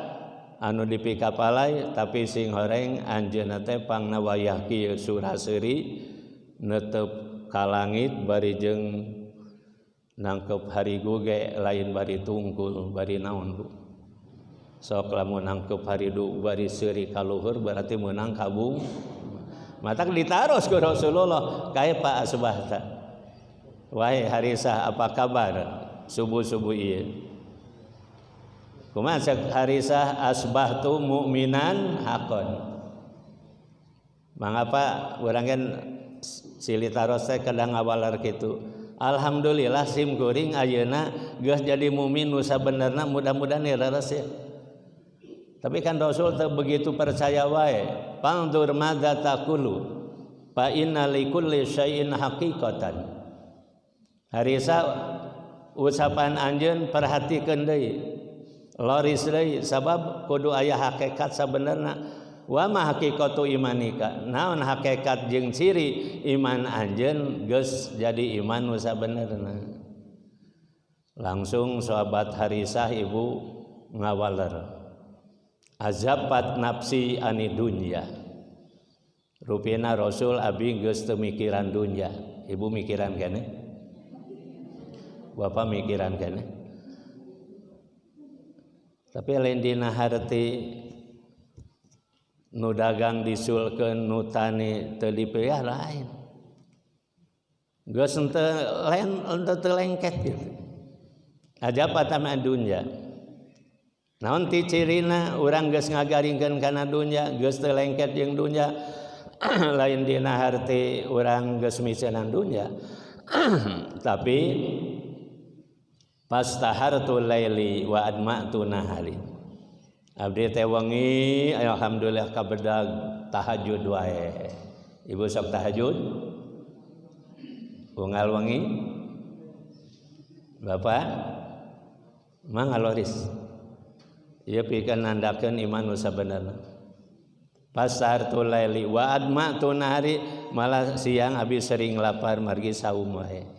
anu dipikapalai, tapi sing horeng anjeunna teh pangna wayah kieu suraseuri netep ka langit bari jeung Nangkep harigu ge lain bari tungkul bari naon Bu. Sok lamun nangkep harigu bari seuri kaluhur berarti meunang kabung. Matak ditaros ku Rasulullah kaifa asbahta. Wahai Harisah, apa kabar subuh-subuh ieu? Kumaha cek Harisah, asbahtu mu'minan haqqan. Mangapa urang kan silih taros teh kadang ngawaler kitu. Alhamdulillah sim kuring ayeuna geus jadi mukmin nu sabenerna, mudah-mudahan leres ya. Tapi kan Rasul teu begitu percaya wae. Pandur madza taqulu fa inna likulli syai'in haqiqatan. Harisa ucapan anjeun perhatikeun deui. Loris deui sabab kudu aya hakikat sabenerna. Wa ma haqiqatu imanika? Naon hakikat jeung ciri iman anjeun geus jadi iman nu sabenerna. Langsung sahabat Harisah ibu ngawaler. Azabat nafsi ani dunya. Rupina Rasul abi geus teu mikiran dunya. Ibu mikiran keneh? Bapak mikiran keneh? Tapi lain dina harti nu dagang disulkeun, nu tani teu dipilih lain. Geus henteu lain, henteu teu lengket gitu. Ajabat sama dunya. Naon ti cirina urang geus ngagaringkeun kana dunya, geus teu lengket jeung dunya. Lain dina harti urang geus miseunan dunya. Tapi pastahartu laili wa adma'tu nahari. Abdi teh wengi alhamdulillah kabedag tahajud wae. Ibu sok tahajud? Unggal wengi? Bapak mang ngaloris. Ieu pikeun nandakeun iman nu sabenerna. Pasartu laili wa adma'tu nahari, malah siang abi sering lapar margi saum wae.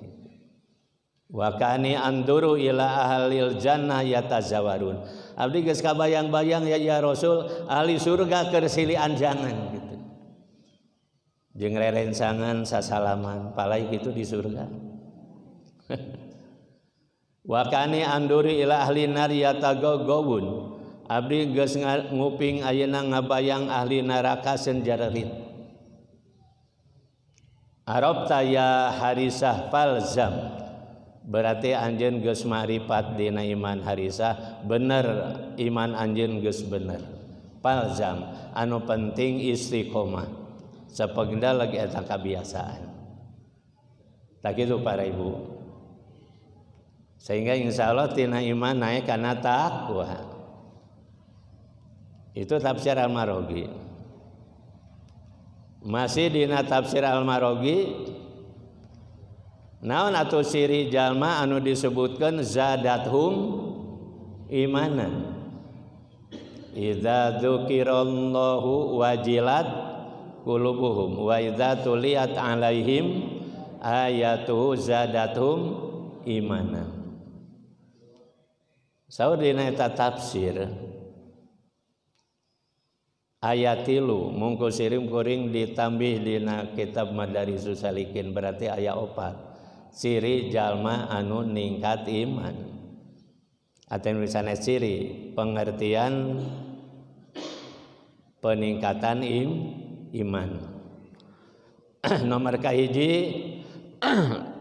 Wa kani anduru ila ahlil jannah yatazawarun. Abdi geus kabayang-bayang ya Rasul ahli surga keur silih anjangan gitu. Jeung rerencangan sasalaman palai gitu di surga. Wa kani anduru ila ahli nar yatagawun. Abdi geus nguping ayeuna ngabayang ahli neraka senjararit. Arabta ya Harisah falzam. Berarti anjeun geus marifat dina iman Harisah, bener iman anjeun geus bener. Falzam anu penting istiqomah. Sapegenda lagi eta kabiasaan. Tak kitu para ibu. Sehingga insyaallah tina iman naik kana takwa. Itu tafsir Al-Marogi. Masih dina tafsir Al-Marogi, naon atuh ciri jalma anu disebutkeun zadathum imanan. Idza dzukirallahu wajilat qulubuhum wa idza tuliyat alaihim ayatuhu zadathum imanan. Saur dina eta tafsir ayat 3 mungku sirim kuring ditambih dina kitab Madarijus Salikin berarti ayat 4 ciri jalma anu ningkat iman atau misalnya ciri pengertian peningkatan iman. Nomor kahiji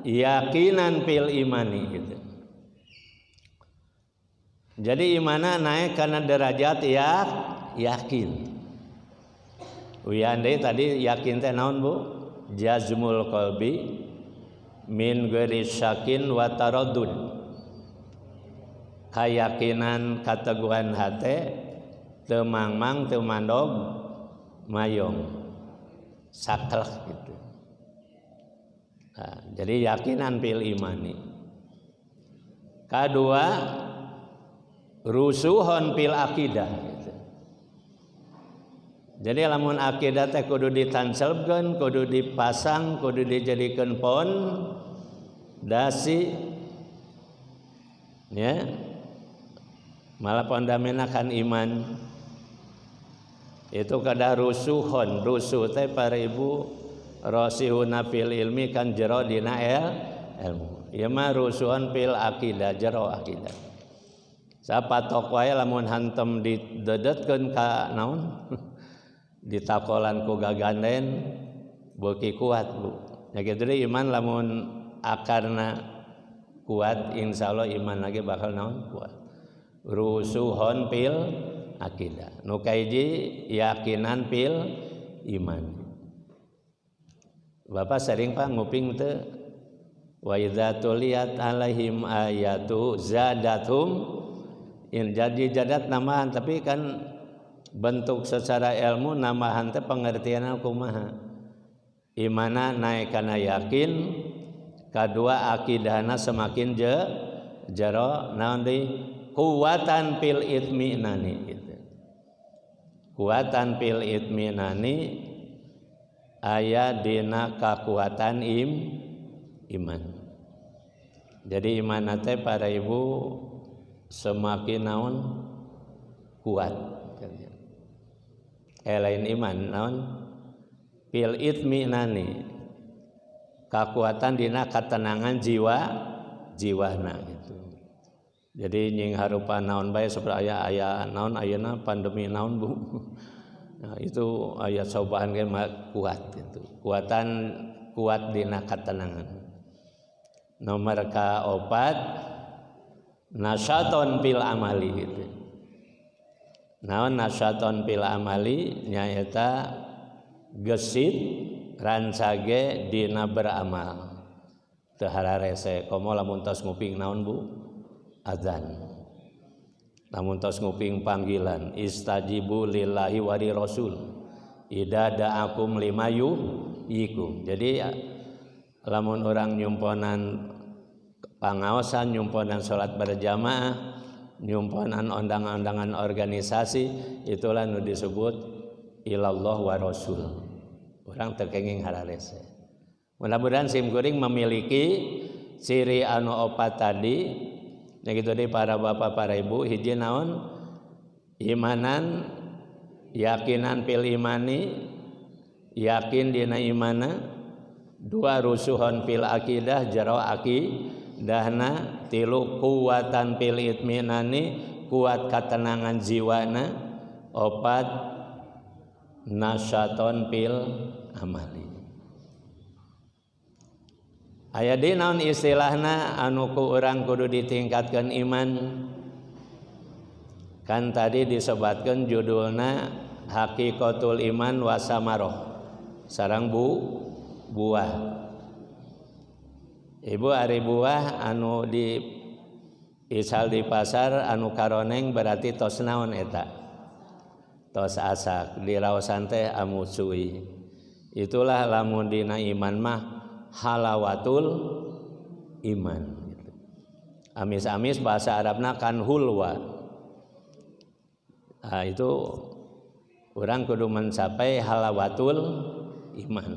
yakinan fil imani gitu. Jadi imana naik karena derajat ya yakin. Uyan deui tadi yakin teh naon Bu? Jazmul qalbi min ghairi syakin wa taraddud. Kayakinan kateguhan hate teu mangmang teu mandog mayong saklek gitu. Nah, jadi yakinan fil imani. Kadua rusuhon fil akidah gitu. Jadi lamun akidah teh kudu ditancelkeun, kudu dipasang, kudu dijadikeun pondasi ya. Malah pondamena kan iman. Itu kada rusuhon, rusuh teh para ibu rasihuna fil ilmi kan jero dina ilmu. Ieu mah rusuhan fil akidah, jero akidah. Sapatok wae lamun hantem didedetkeun ka naon? Ditakolan ku gaganden beuki kuat Bu. Nya kitu deui iman lamun akarna kuat, insyaallah iman lagi bakal naon kuat. Rusuhon fil akidah. Nu kahiji yakinan fil iman. Bapak sering Pak nguping teu wa idza tuliyat alaihim ayatu zadatum in, jadi jadat namahan, tapi kan bentuk secara ilmu namahan teh pengertianna kumaha. Imana naik kana yakin, kadua akidahna semakin jero naon deui kuwatan fil itminani gitu. Kuwatan fil itminani aya dina kakuatan iman. Jadi iman teh para ibu semakin naon kuat. Lain iman naon fil itminani, kakuatan dina katenangan jiwana gitu. Jadi nying harupa naon bae seperti aya naon ayeuna pandemi naon Bu. Nah, itu ayat cobaan ge kuat gitu. Kuatan kuat dina katenangan. Nomor kaopat nasyaton fil amali gitu. Naon nasyaton fil amali nyaeta gesit rancage dina beramal. Teu hararese komo lamun tos nguping naon Bu? Azan. Lamun tos nguping panggilan istajibu lillahi wa rasul idza da'akum lima yuhyikum. Jadi lamun orang nyumponan pangaosan, nyumponan salat berjamaah, nyumponan ondang-ondangan organisasi, itulah nu disebut ilallah wa rasul. Orang terkenging hararese. Mudah-mudahan sim kuring memiliki ciri anu opat tadi. Nah gitu deh para bapak para ibu, hiji naon imanan, yakinan fil imani, yakin dina imana, dua rusuhon fil akidah jero akidahna, tilu kuwatan fil itminani, kuat katenangan jiwana, opat nasyaton fil amali. Aya di naon istilahna anu ku urang kudu ditingkatkeun iman. Kan tadi disebatkeun judulna Hakikatul Iman wa Samaroh, sarang buah. Ibu ari buah anu di isal di pasar anu karoneng berarti tos naon eta? Tos asak, diraosan teh amusui. Itulah lamun dina iman mah halawatul iman. Amis-amis bahasa Arabna kan hulwa. Nah, itu orang kudu mencapai halawatul iman.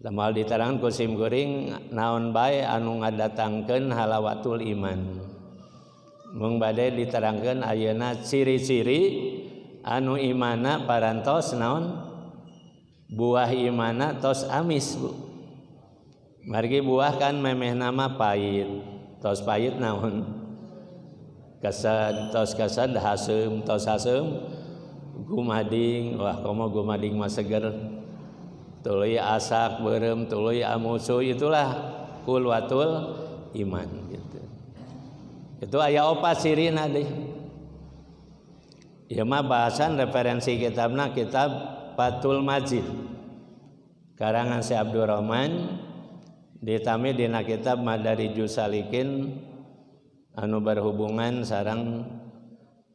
Lamal diterangkan ku sim kuring naon bae anu ngadatangkeun halawatul iman. Mung bade diterangkeun ayeuna ciri-ciri anu imana parantos naon buah imana tos amis Bu. Margi buah kan memeh nama pahit, tos pahit naon kesed, tos kesed haseum, tos haseum gumading, wah komo gumading mah seger, tuluy asak beureum, tuluy amusu, itulah kulwatul iman gitu. Itu aya opat cirina deui. Ieu mah bahasan referensi kitabna kitab Fathul Majid karangan Syekh Abdurrahman, ditami dina kitab Madarijus Salikin anu berhubungan sareng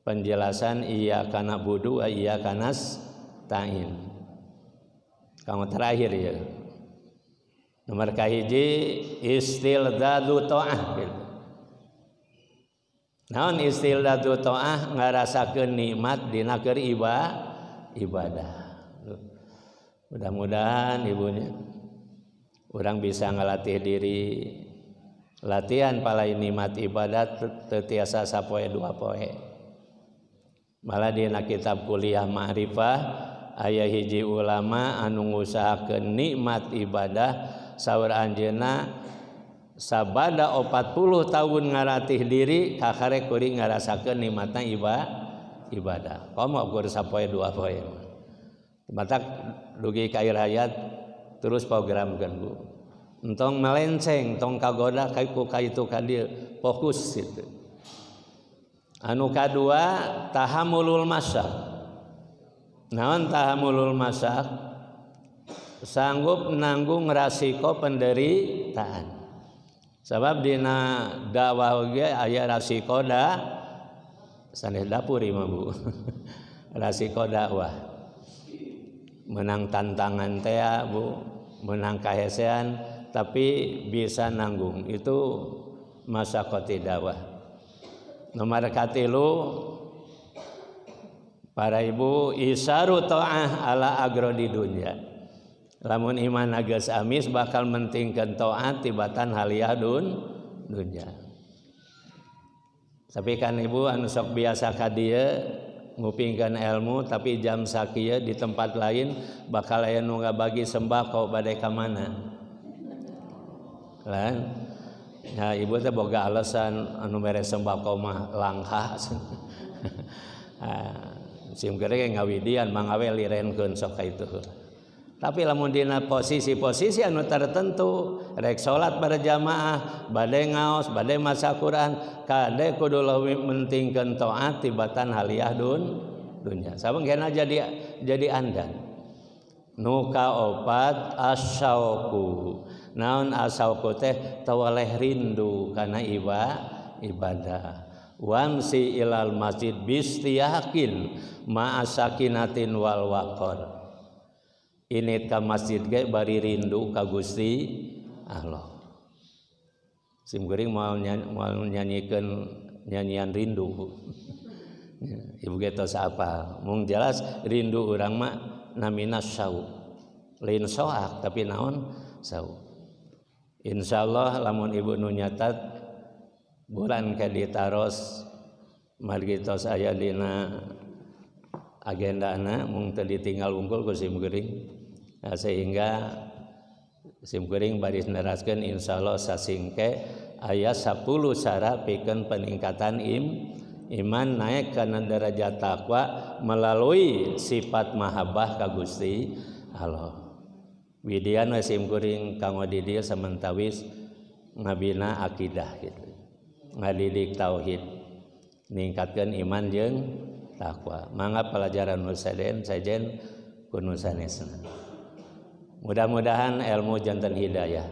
penjelasan iyyaka na'budu wa iyyaka nasta'in. Kamu terakhir ya. Nomor kahiji istildadu ta'ah gitu. Naon istildadu ta'ah ngarasakeun nikmat dina keur ibadah. Mudah-mudahan ibunya orang bisa ngelatih diri latihan palai nikmat ibadat teu tiasa sapoe dua poe. Malah dina kitab kuliah ma'rifah aya hiji ulama anu ngusahakeun nikmat ibadah Saur anjeunna sabada 40 tahun ngaratih diri kakare kuring ngarasakeun nikmatna ibadah. Komo ukur sapoe dua poe. Matak dugi ka hayat terus programkeun Bu. Entong melenceng, tong kagoda ku ka itu ka dieu, fokus gitu. Anu kadua tahammulul masyaq. Naon tahammulul masyaq? Sanggup nanggung rasiko penderitaan. Sebab dina dakwah oge aya rasiko da sanes dapur imah Bu. Rasiko dakwah. Menang tantangan teh Bu, menang kahesean tapi bisa nanggung. Itu masaqati dakwah. Nomor katilu para ibu isaru ta'ah ala agro di dunya. Lamun iman geus amis bakal mentingkeun taat tibatan haliah dunya. Tapi kan ibu anu sok biasa ka dieu ngupingkeun ilmu tapi jam sakieu di tempat lain bakal aya nu ngabagi sembako bade ka mana. Lan ya ibu teh boga alasan anu mere sembako mah langka. Sim gere ngawidian mangawe lirenkeun sok ka itu. Tapi lamun dina posisi-posisi anu tertentu rek salat berjamaah, bade ngaos, bade maca Quran, kade kudu leuwih mentingkeun taat tibatan haliah dunya. Sabab kena jadi andan. Nu kaopat asyauqu. Naon asyauqu teh tawaleh rindu kana ibadah. Wamsi ilal masjid bistiyakin ma'asakinatin wal waqar. Ini ka masjid ge bari rindu ka Gusti Allah. Sim geuring moal nyanyikeun nyanyian rindu. Ibu ge tos apal. Mung jelas rindu urang mah namina sauk. Lain soak tapi naon sauk. Insyaallah lamun ibu nu nyatat bulan ka ditaros margi tos aya dina agendana mung teu ditinggal wungkul ku sim geuring. Nah, sehingga sim kuring baris neraskeun insyaallah sasingke aya 10 cara pikeun peningkatan iman naik kana derajat takwa melalui sifat mahabbah ka Gusti Allah. Widian we sim kuring kanggo di dieu samentawis ngabina akidah gitu. Ngadidik tauhid, ningkatkeun iman jeung takwa. Mangga pelajaran nu sajen ku nu sanesna. Mudah-mudahan ilmu jantan hidayah.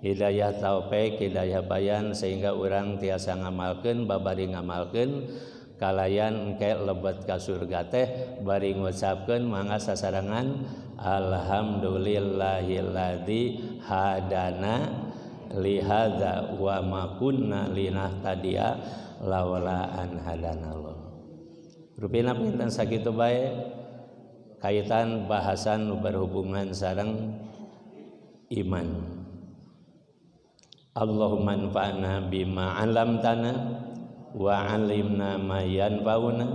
Hidayah taufik, hidayah bayan sehingga urang tiasa ngamalkeun babari ngamalkeun kalayan engke lebet ka surga teh bari ngucapkeun mangga sasarengan alhamdulillahilladzi hadana lihadza wa ma kunna linahtadiya laula an hadanallah. Rupina pinten sakitu bae kaitan bahasan berhubungan sareng iman. Allahumma anfa'na bima 'allamtana wa 'allimna ma yanfa'una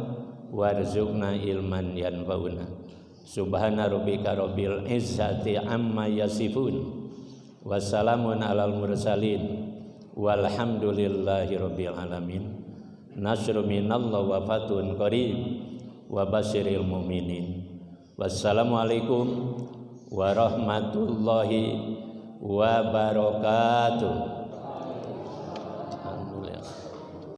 warzuqna ilman yanfa'una. Subhana rabbika rabbil izzati amma yasifun. Wassalamun alal mursalin walhamdulillahi rabbil alamin. Nasru minallah wa fathun qarib wa basyiril mu'minin. Wassalamualaikum warahmatullahi wabarakatuh.